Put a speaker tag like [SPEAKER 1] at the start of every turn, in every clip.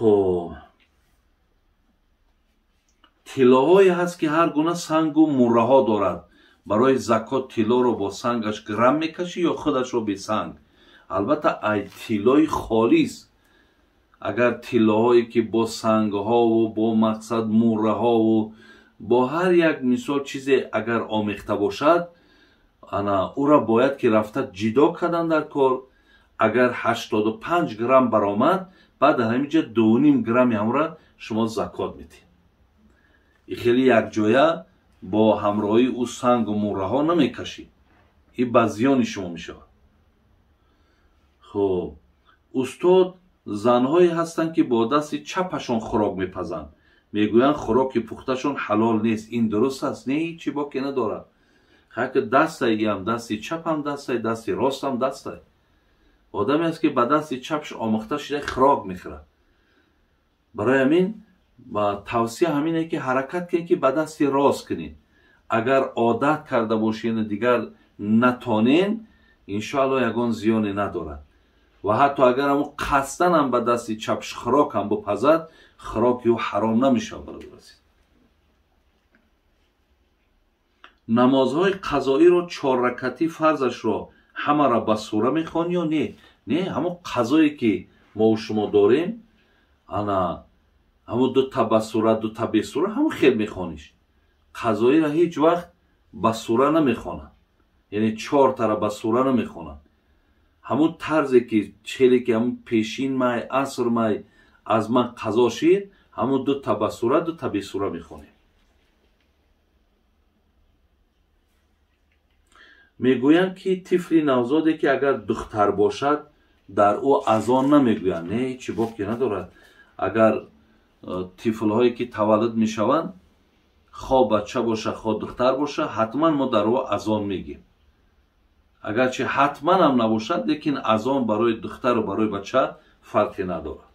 [SPEAKER 1] Хоб, тиллоҳое ҳаст, ки ҳар гуна сангу мурраҳо дорад. Барои закот тиллоро бо сангаш грамм мекашӣ ё худашро бе санг? Албатта, ай тиллои холис. Агар тиллоҳое ки бо сангҳову бо мақсад мурраҳову бо ҳар як мисол чизе агар омехта бошад, ана ӯра бояд ки рафта ҷидо кардан дар кор. Агар 85 грамм баромад, баъд дар ҳамин ҷа 2,5 грамми ҳамра шумо закот медиҳед. И хеле якҷоя бо ҳамроҳии ӯ сангу мурраҳо намекашӣ, и ба зиёни шумо мешавад. Хуб, устод, занҳое ҳастанд, ки бо дасти чапашон хӯрок мепазанд, мегӯянд хӯроки пухташон ҳалол нест. Ин дуруст аст? Не, ҳечи боке надорад. Хаки дастай, иам дасти чапам дастай, дасти ростам дастай. Одаме аст, ки ба дасти чапш омӯхта шуда хӯрок мехӯрад. Барои ҳамин ба тавсия ҳамине, ки ҳаракат кунед, ки ба дасти рост кунед. Агар одат карда бошед, дигар натонен, иншоалло ягон зиёне надорад. Ва ҳатто агар ҳамун қасдан ҳам ба дасти чапш хӯрок ҳам бипазад, хӯроки ӯ ҳаром намешавад, бародар азиз. Намозҳои қазоиро 4 ракатӣ фарзашро ҳамаро ба сура мехонӣ ё не? Не, ҳамон қазое ки мо шумо дорем, ана ҳамон ду та ба сура, ду та бесура, ҳамон хел мехониш. Қазоиро ҳеҷ вақт ба сура намехонанд, яъне 4 тара ба сура намехонанд. Ҳамон тарзе ки хеле ки ҳамон пешин май, аср май аз ман қазо шид, ҳамон ду та ба сура, ду та бесура мехонем. Мегӯянд, ки тифли навзоде ки агар духтар бошад, дар ӯ азон намегӯянд. Не, ҳеҷ боке надорад. Агар тифлҳое ки таваллуд мешаванд, хо бача боша, хо духтар боша, ҳатман мо дар ӯ азон мегӯем. Агарчи ҳатман ҳам набошад, лекин азон барои духтару барои бача фарқе надорад.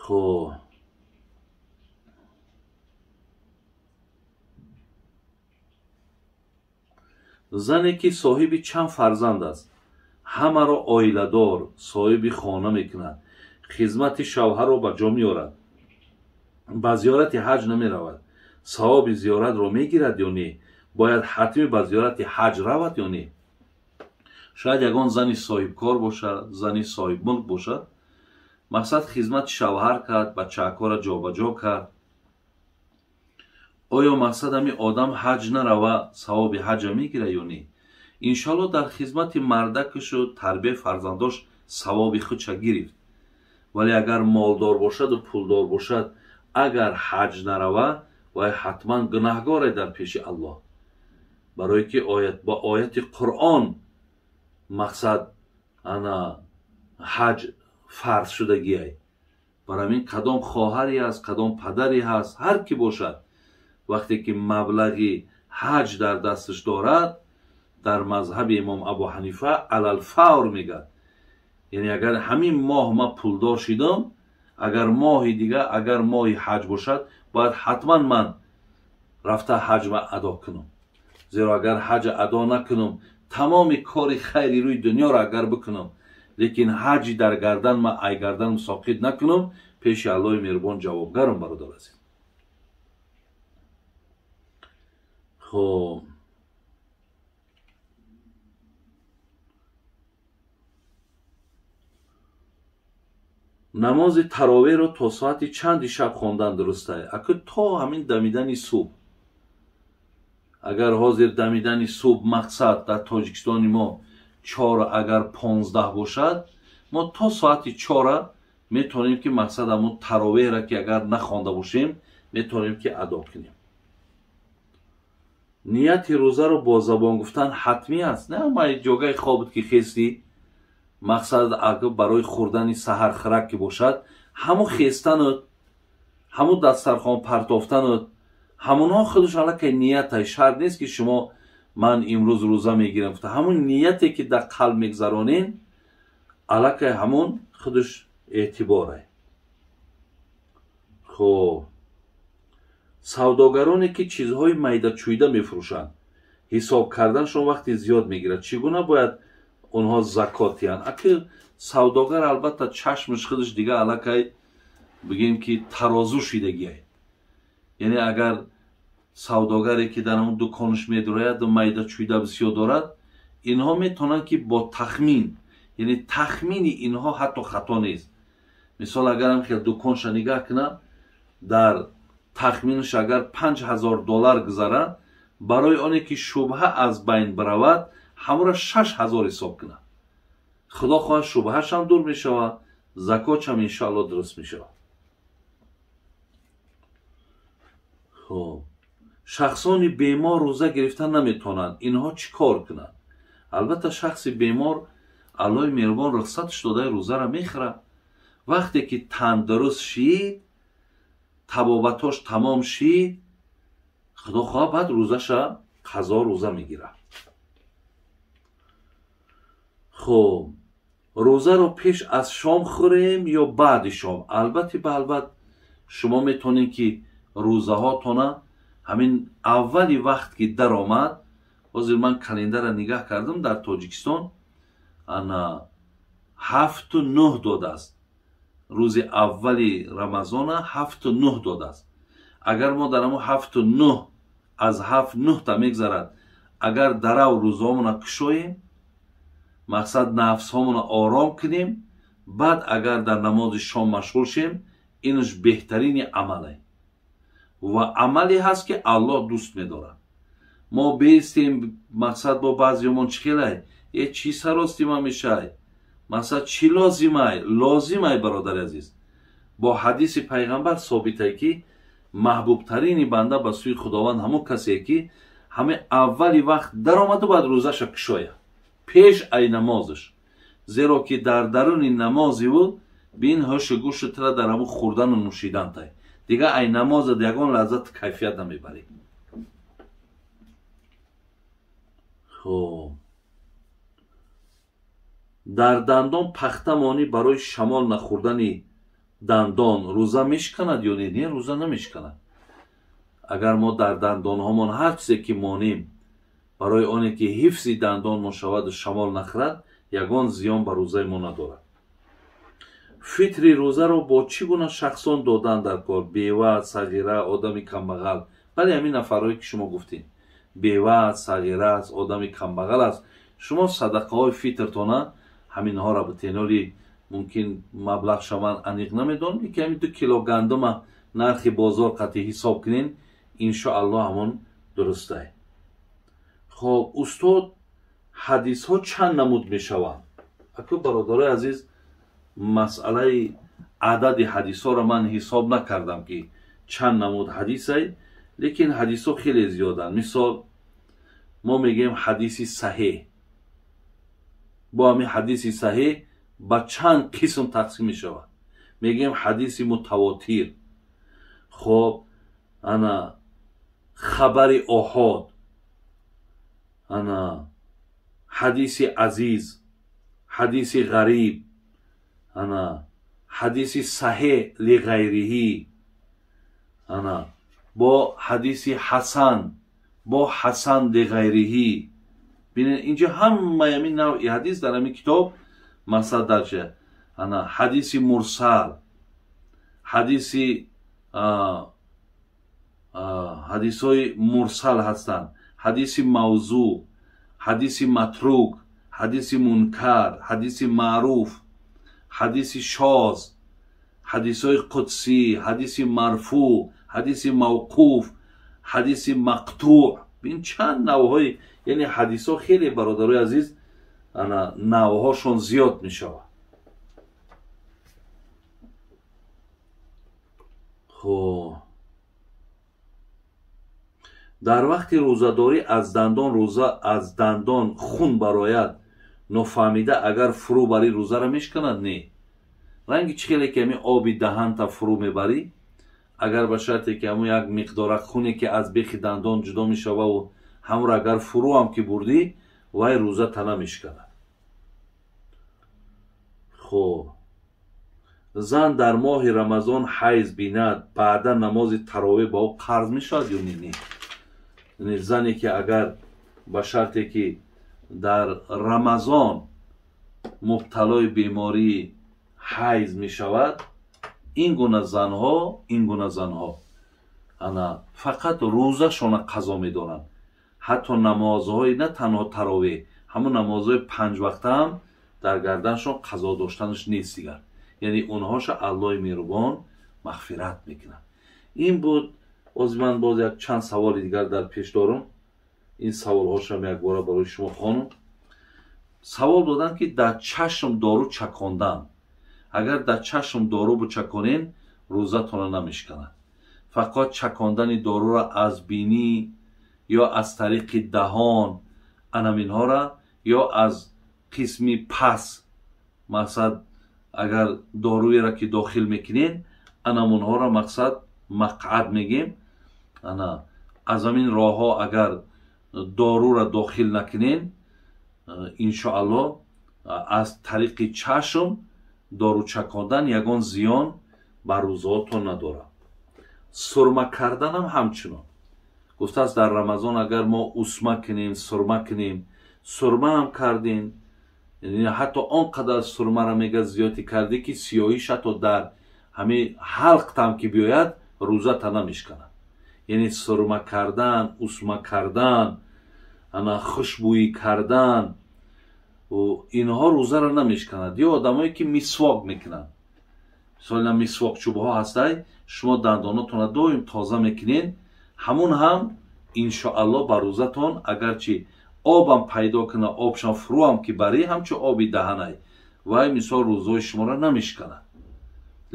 [SPEAKER 1] Хоб, зане ки соҳиби чанд фарзанд аст, ҳамаро оиладор, соҳиби хона мекунад, хизмати шавҳарро ба ҷо меорад, ба зиёрати ҳаҷ намеравад, савоби зиёратро мегирад ё не? Бояд ҳатмӣ ба зиёрати ҳаҷ равад ё не? Шояд ягон зани соҳибкор бошад, зани соҳибмулк бошад, мақсад хизмати шавҳар кард, бачаакҳоро ҷобаҷо кард. Оё мақсад ҳамин одам ҳаҷ нарава, савоби ҳаҷа мегирад ё не? Иншоалло дар хизмати мардакашу тарбияи фарзандош савоби худша гирифт. Вале агар молдор бошаду пулдор бошад, агар ҳаҷ нарава, вай ҳатман гунаҳгоре дар пеши Аллоҳ. Барое ки ба ояти Қуръон мақсад ана ҳаҷ фарз шудагиай. Барои ҳамин кадом хоҳаре ҳаст, кадом падаре ҳаст, ҳар ки бошад, вақте ки маблағи ҳаҷ дар дасташ дорад, дар мазҳаби имом Абу Ҳанифа алалфавр мегӯяд. Яъне агар ҳамин моҳ ман пулдор шидам, агар моҳи дига, агар моҳи ҳаҷ бошад, бояд ҳатман ман рафта ҳаҷма адо кунам. Зеро агар ҳаҷа адо накунам, тамоми кори хайри рӯи дунёро агар бикунам, лекин ҳаҷи дар гардан ман ай гарданам соқит накунам, пеши Аллоҳи меҳрубон ҷавобгарам, бародар азиз. Хоб, намози таровеҳро то соати чанди шаб хондан дурустае? Аку то ҳамин дамидани субҳ. Агар ҳозир дамидани субҳ мақсад дар Тоҷикистони мо 4 агар 15 бошад, мо то соати 4 метавонем ки мақсад ҳамун таровеҳро ки агар нахонда бошем, метавонем ки адо кунем. Нияти рӯзаро бо забон гуфтан ҳатмӣ аст? Не, ама ҷогаи хобут ки хестӣ, мақсад агар барои хӯрдани саҳархӯрак ки бошад, ҳамун хестанут, ҳамун дастархон партофтанут, ҳамонҳо худаш аллакай ниятай. Шарт нест ки шумо ман имрӯз рӯза мегирам гуфта, ҳамун нияте ки дар қалб мегзаронен, аллакай ҳамун худаш эътиборай. Хоб, савдогароне ки чизҳои майдачӯйда мефурӯшанд, ҳисоб карданашон вақти зиёд мегирад. Чӣ гуна бояд Онҳо закотиянд. Аки савдогар албатта чашмаш худаш дига аллакай бигем ки тарозу шидагиай. Яъне агар савдогаре ки дар ҳамон дуконаш медурояд майда чӯйда бисёр дорад, инҳо метавонанд ки бо тахмин, яъне тахмини инҳо ҳатто хато нест. Мисол агарам хел дуконша нигаҳ кунад, дар тахминаш агар $5000 гузарад, барои оне ки шубҳа аз байн биравад, ҳамонро 6000 ҳисоб кунад. Худо хоҳад шубҳашам дур мешавад, закотшам иншоалло дуруст мешавад. Хоб, шахсони бемор рӯза гирифта наметавонанд, инҳо чӣ кор кунанд? Албатта шахси бемор Аллоҳи меҳрубон рухсатш додаи рӯзаро мехӯрад. Вақте ки тандуруст шид, табобатош тамом шид, худо хоҳад баъд рӯзаша қазо рӯза мегирад. Хоб, рӯзаро пеш аз шом хӯрем ё баъди шом? Албатта ба шумо метавонед ки рӯзаҳотона ҳамин аввали вақт ки даромад, ҳозир ман календара нигаҳ кардам, дар Тоҷикистон ана 7-9 додааст. Рӯзи аввали Рамазона 7-9 додааст. Агар мо дар ҳамон 7-9 аз 7-9 та мегзарад, агар дарав рӯзаҳомона кушоем, мақсад нафсҳомона ором кунем, баъд агар дар намози шом машғул шем, инаш беҳтарини амале ва амале ҳаст ки Аллоҳ дӯст медорад. Мо беистем, мақсад бо баъзеёмон чӣ хелай, е чӣ саростима мешай, мақсад чӣ лозимай? Лозимай, бародари азиз. Бо ҳадиси пайғамбар собитай ки маҳбубтарини банда ба сӯи Худованд ҳамон касе ки ҳаме аввали вақт даромаду баъд рӯзаша кушояд пеш ай намозаш, зеро ки дар даруни намози ӯ бин ҳушу гӯшу тира дар ҳамон хӯрдану нӯшидан тай. Дига ай намозат ягон лаззат кайфият намебарӣ. Хоб, дар дандон пахта монӣ барои шамол нахӯрдани дандон рӯза мешиканад ё не? Не, рӯза намешиканад. Агар мо дар дандонҳомон ҳар чизе ки монем барои оне ки ҳифзи дандонмон шаваду шамол нахӯрад, ягон зиён ба рӯзаи мо надорад. Фитри рӯзаро бо чӣ гуна шахсон додан дар кор? Бева, сағира, одами камбағал. Бале, ҳамин нафарҳое ки шумо гуфтед, бева, сағира аст, одами камбағал аст. Шумо садақаҳои фитртона ҳаминҳоро битеноли мумкин маблағ шаванд аниқ намедонам, ки ҳамин 2 кило гандума нархи бозор қатъи ҳисоб кунен, иншоаллоҳ ҳамон дурустай. Хоб, устод, ҳадисҳо чанд намуд мешаванд? Аку бародарои азиз, масъалаи адади ҳадисҳоро ман ҳисоб накардам ки чанд намуд ҳадисай, лекин ҳадисҳо хеле зиёданд. Мисол мо мегӯем ҳадиси саҳеҳ. Бо ҳамин ҳадиси саҳеҳ ба чанд қисм тақсим мешавад. Мегӯем ҳадиси мутавотир, хоб, ана хабари оҳод, ана ҳадиси азиз, ҳадиси ғариб, ана ҳадиси саҳеҳ лиғайриҳӣ, ана бо ҳадиси ҳасан, бо ҳасан лиғайриҳӣ. Бинед, инҷо ҳамаи ҳамин навъи ҳадис дар ҳамин китоб масалан дарча. Ана ҳадиси мурсал, ҳадиси ҳадисҳои мурсал ҳастанд, ҳадиси мавзӯъ, ҳадиси матрук, ҳадиси мункар, ҳадиси маъруф, ҳадиси шоз, ҳадисҳои қудсӣ, ҳадиси марфӯъ, ҳадиси мавқуф, ҳадиси мақтӯъ. Бин чанд навъҳои, яъне ҳадисҳо хеле бародарои азиз ана навъҳошон зиёд мешавад. Хоб, дар вақти рӯзадорӣ аз дандон рӯза аз дандон хун барояд, нофаҳмида агар фурӯ барӣ рӯзаро мешиканад? Не. Ранги чӣ хеле ки ҳамин оби даҳанта фурӯ мебарӣ, агар ба шарте ки ҳамон як миқдора хуне ки аз бехи дандон ҷудо мешававу ҳамонро агар фурӯ ҳам ки бурдӣ, вай рӯза тана мешиканад. Хоб, зан дар моҳи Рамазон ҳайз бинад, баъдан намози таровеҳ ба ӯ қарз мешавад ё не? Не. Яъне зане ки агар ба шарте ки дар Рамазон мубталои бемории ҳайз мешавад, ин гуна занҳо ана фақат рӯзашона қазо медоранд. Ҳатто намозҳои на танҳо таровеҳ, ҳамон намозҳои панҷвақта ҳам дар гарданшон қазо доштанаш нест дигар. Яъне онҳоша Аллоҳи меҳрубон мағфират мекунад. Ин буд. Боз ман боз як чанд саволи дигар дар пеш дорам. Ин саволҳошам якбора барои шумо хонум. Савол доданд, ки дар чашм дору чакондан, агар дар чашм дору бучаконен, рӯзатона намешканад. Фақат чакондани доруро аз бинӣ ё аз тариқи даҳон, анаминҳоро ё аз қисми пас, мақсад агар доруеро ки дохил мекунен, анамонҳоро мақсад мақъад мегем. Ана аз ҳамин роҳҳо агар доруро дохил накунен, иншоаллоҳ аз тариқи чашм дору чакондан ягон зиён ба рӯзаотон надорад. Сурма карданам ҳамчунон гуфтааст, дар Рамазон агар мо усма кунем, сурма кунем, сурма ҳам кардем, ҳатто он қадар сурмаро мега зиёдӣ кардӣ, ки сиёҳиш ҳатто дар ҳамин ҳалқтам ки биёяд, рӯзата намешканад. Яъне сурма кардан, усма кардан, ана хушбӯӣ кардан, инҳо рӯзаро намешканад. Ё одамое ки мисвок мекунанд, мисол ина мисвок чӯбҳо ҳастай, шумо дандонотонро доим тоза мекунед, ҳамун ҳам иншоаллоҳ ба рӯзатон агарчи обам пайдо кунад, обшам фурӯам ки барӣ, ҳамчун оби даҳанай, вай мисол рӯзаҳои шуморо намешканад.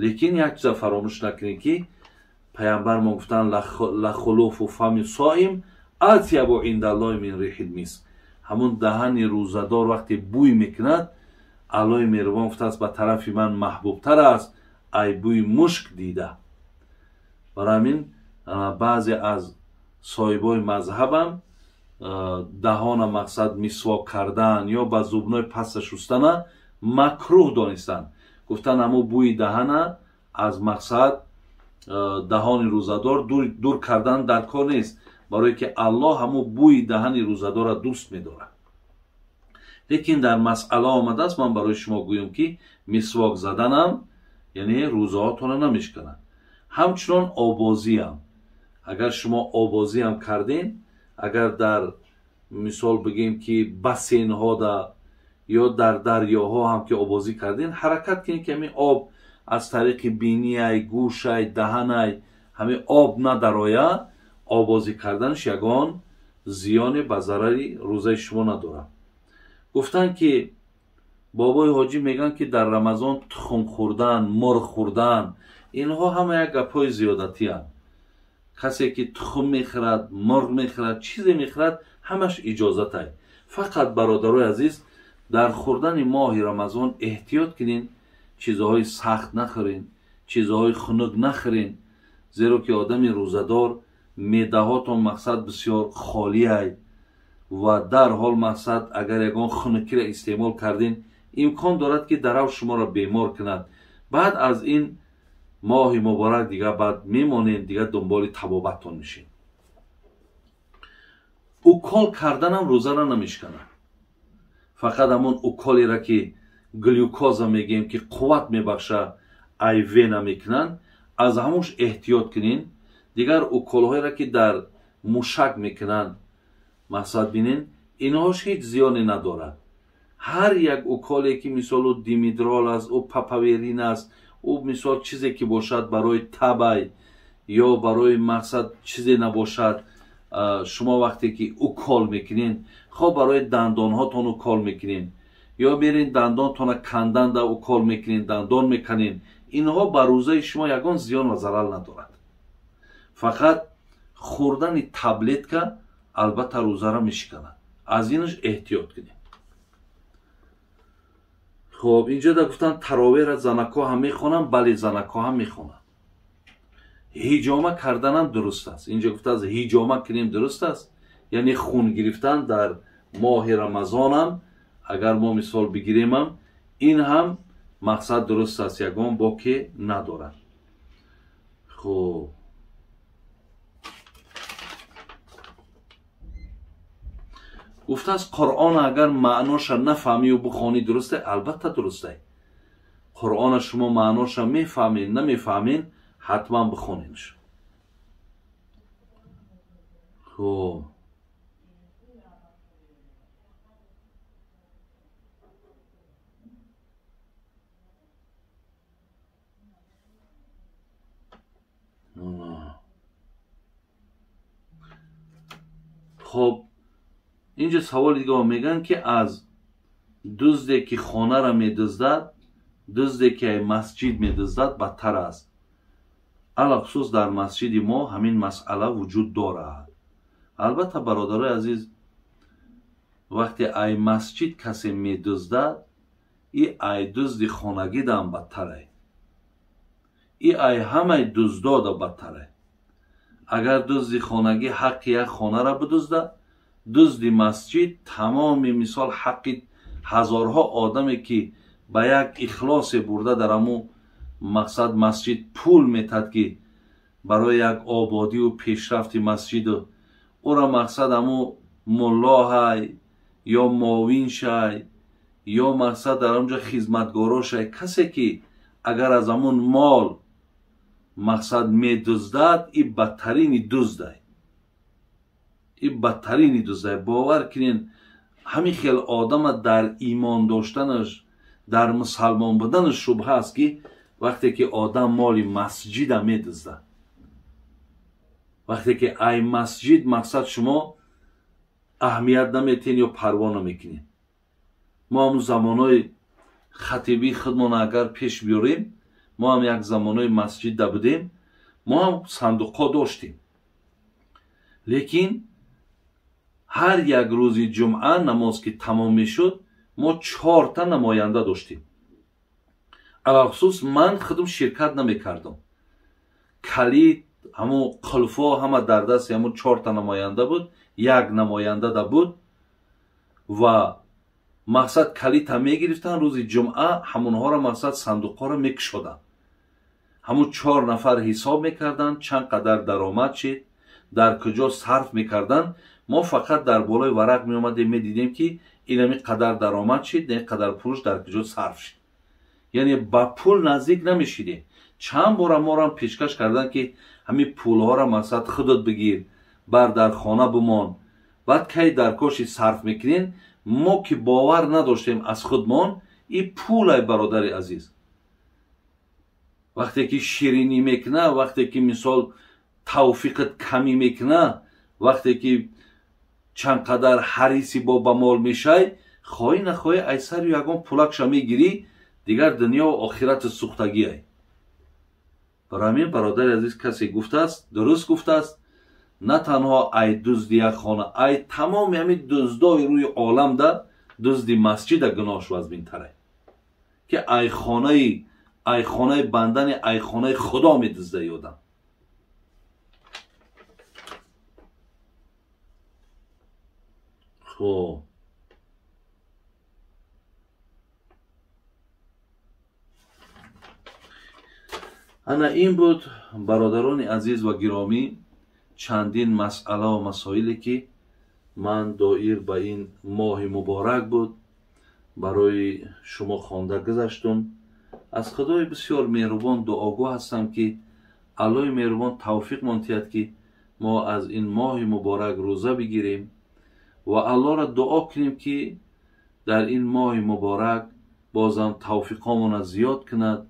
[SPEAKER 1] Лекин як чиза фаромӯш накунед, ки паямбармон гуфтанд: лахулуфу фами соим атябу индаллоҳи мин рихил миск. Ҳамун даҳани рӯзадор вақте бӯй мекунад, Аллоҳи меҳрубон гуфтааст, ба тарафи ман маҳбубтар аст ай бӯи мушк дида. Барои ҳамин баъзе аз соҳибои мазҳабам даҳона мақсад мисвок кардан ё ба зубной паста шустана макрӯҳ донистанд. Гуфтанд, ҳамун бӯи даҳана аз мақсад даҳони рӯзадор дур кардан дар кор нест, барое ки Аллоҳ ҳамун бӯи даҳани рӯзадорро дӯст медорад. Лекин дар масъала омадааст, ман барои шумо гӯям, ки мисвок заданам яъне рӯзаҳотонро намешканад. Ҳамчунон обозиам, агар шумо обозиам карден, агар дар мисол бигем ки бассейнҳода ё дар дарёҳо ҳам ки обозӣ карден, ҳаракат кунед, ки ҳамин об аз тариқи биниай, гӯшай, даҳанай ҳамин об надароя, обозӣ карданаш ягон зиёне ба зарари рӯзаи шумо надорад. Гуфтанд, ки бобои ҳоҷӣ мегӯянд, ки дар Рамазон тухм хӯрдан, мурғ хӯрдан, инҳо ҳама як гапҳои зиёдатиянд. Касе ки тухм мехӯрад, мурғ мехӯрад, чизе мехӯрад, ҳамаш иҷозатай. Фақат бародарои азиз, дар хӯрдани моҳи Рамазон эҳтиёт кунед, чизҳои сахт нахӯрен, чизҳои хунук нахӯрен, зеро ки одами рӯзадор меъдаҳотон мақсад бисёр холиай ва дарҳол мақсад агар ягон хунукиро истеъмол кардин, имкон дорад, ки дарав шуморо бемор кунад. Баъд аз ин моҳи муборак дигар баъд мемонед, дигар дунболи табобаттон мешед. Укол карданам рӯзаро намешканад. Фақат ҳамон уколеро ки глюкоза мегӯем, ки қувват мебахша, ай вена мекунанд, аз ҳамуш эҳтиёт кунед. Дигар уколҳоеро ки дар мушак мекунанд, мақсад бинен, инҳош ҳеҷ зиёне надорад. Ҳар як уколе ки мисол ӯ димидрол аст, ӯ папаверин аст, ӯ мисол чизе ки бошад барои табай ё барои мақсад чизе набошад, шумо вақте ки укол мекунед, хоб барои дандонҳотон укол мекунед, ё мерин дандонтона канданда укол мекунед, дандон меканед, инҳо ба рӯзаи шумо ягон зиён ва зарар надорад. Фақат хӯрдани таблетка албатта рӯзаро мешиканад. Аз инаш эҳтиёт кунед. Хоб, инҷо да гуфтанд, таровеҳро занакҳо ҳам мехонанд. Бале, занакҳо ҳам мехонанд. Ҳиҷома карданам дуруст аст. Инҷо гуфтааст, ҳиҷома кунем дуруст аст, яъне хун гирифтан дар моҳи Рамазонам агар мо мисол бигиремам, ин ҳам мақсад дуруст аст, ягон боке надорад. Хуб, Гуфтааст Қуръон агар маъноша нафаҳмию бухонӣ дурусте? Албатта дурусте. Қуръона шумо маъноша мефаҳмед, намефаҳмед, ҳатман бихонедш. Хуб, хоб, инҷо саволи дига мегӯянд ки аз дузде ки хонара медуздад, дузде ки масҷид медуздад бадтар аст. Алахусус дар масҷиди мо ҳамин масъала вуҷуд дорад. Албатта, бародарои азиз, вақте ай масҷид касе медуздад, и ай дузди хонагидаам бадтарай, и ай ҳамаи дуздода бадтарай. Агар дузди хонагӣ ҳаққи як хонара бидуздад, дузди масҷид тамоми мисол ҳаққи ҳазорҳо одаме ки ба як ихлосе бурда дар ҳамун мақсад масҷид пул метад ки барои як ободию пешрафти масҷиду ӯра мақсад ҳамун муллоҳай ё мовиншай ё мақсад дар онҷо хизматгорошай, касе ки агар аз ҳамун мол мақсад медуздад, и бадтарини дуздай, и бадтарини дуздай. Бовар кунед, ҳамин хел одама дар имон доштанаш, дар мусалмон буданаш шубҳа аст ки вақте ки одам моли масҷида медуздад, вақте ки ай масҷид мақсад шумо аҳамият наметиҳед ё парво намекунед. Мо ҳамун замонои хатибии худмон агар пеш биёрем, мо ҳам як замонои масҷидда будем, мо ҳам сандуқҳо доштем, лекин ҳар як рӯзи ҷумъа намоз ки тамом мешуд, мо 4 намоянда доштем. Алахусус ман худам ширкат намекардам. Калид, ҳамун қулфо ҳама дар дасти ҳамун 4 намоянда буд, як намоянда да буд ва мақсад калидта мегирифтанд, рӯзи ҷумъа ҳамунҳоро мақсад сандуқҳоро мекушоданд. Ҳамун 4 нафар ҳисоб мекарданд чанд қадар даромад шид, дар куҷо сарф мекарданд. Мо фақат дар болои варақ меомадем, медидем ки инами қадар даромад шид, не қадар пулш дар куҷо сарф шид. Яъне ба пул наздик намешидем. Чанд бора морам пешкаш карданд ки ҳамин пулҳоро мақсад худат бигир, бар дар хона бимон, баъд кай дар коши сарф мекунен. Мо ки бовар надоштем аз худмон, и пулай, бародари азиз, вақте ки ширинӣ мекуна, вақте ки мисол тавфиқат камӣ мекуна, вақте ки чанд қадар ҳариси бо ба мол мешай, хоҳӣ нахоҳӣ ай сари ягон пулакша мегирӣ, дигар дунёву охирати сӯхтагиай. Барои ҳамин, бародари азиз, касе гуфтааст, дуруст гуфтааст, на танҳо ай дузди як хона, ай тамоми ҳамин дуздои рӯи оламда дузди масҷида гуноҳш вазминтарай, ки ай хонаи бандани, ай хонаи худо медуздаи одам. Хуб, ана ин буд, бародарони азиз ва гиромӣ, чандин масъала ва масоиле ки ман доир ба ин моҳи муборак буд барои шумо хонда гузаштум. Аз Худои бисёр меҳрубон дуогӯ ҳастам ки Аллоҳи меҳрубон тавфиқ монтиҳад ки мо аз ин моҳи муборак рӯза бигирем ва Аллоҳро дуо кунем ки дар ин моҳи муборак бозам тавфиқомона зиёд кунад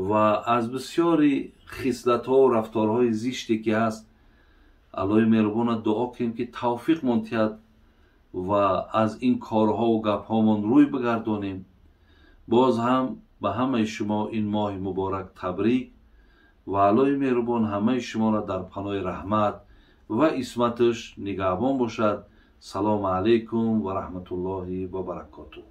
[SPEAKER 1] ва аз бисёри хислатҳо ва рафторҳои зиште ки ҳаст Аллоҳи меҳрубонро дуо кунем ки тавфиқ монтиҳад ва аз ин корҳову гапҳомон рӯй бигардонем. Боз ҳам ба ҳамаи шумо ин моҳи муборак табрик ва Аллоҳи меҳрубон ҳамаи шуморо дар паноҳи раҳмат ва исматаш нигаҳбон бошад. Салому алайкум ва раҳматуллоҳи ва баракотуҳ.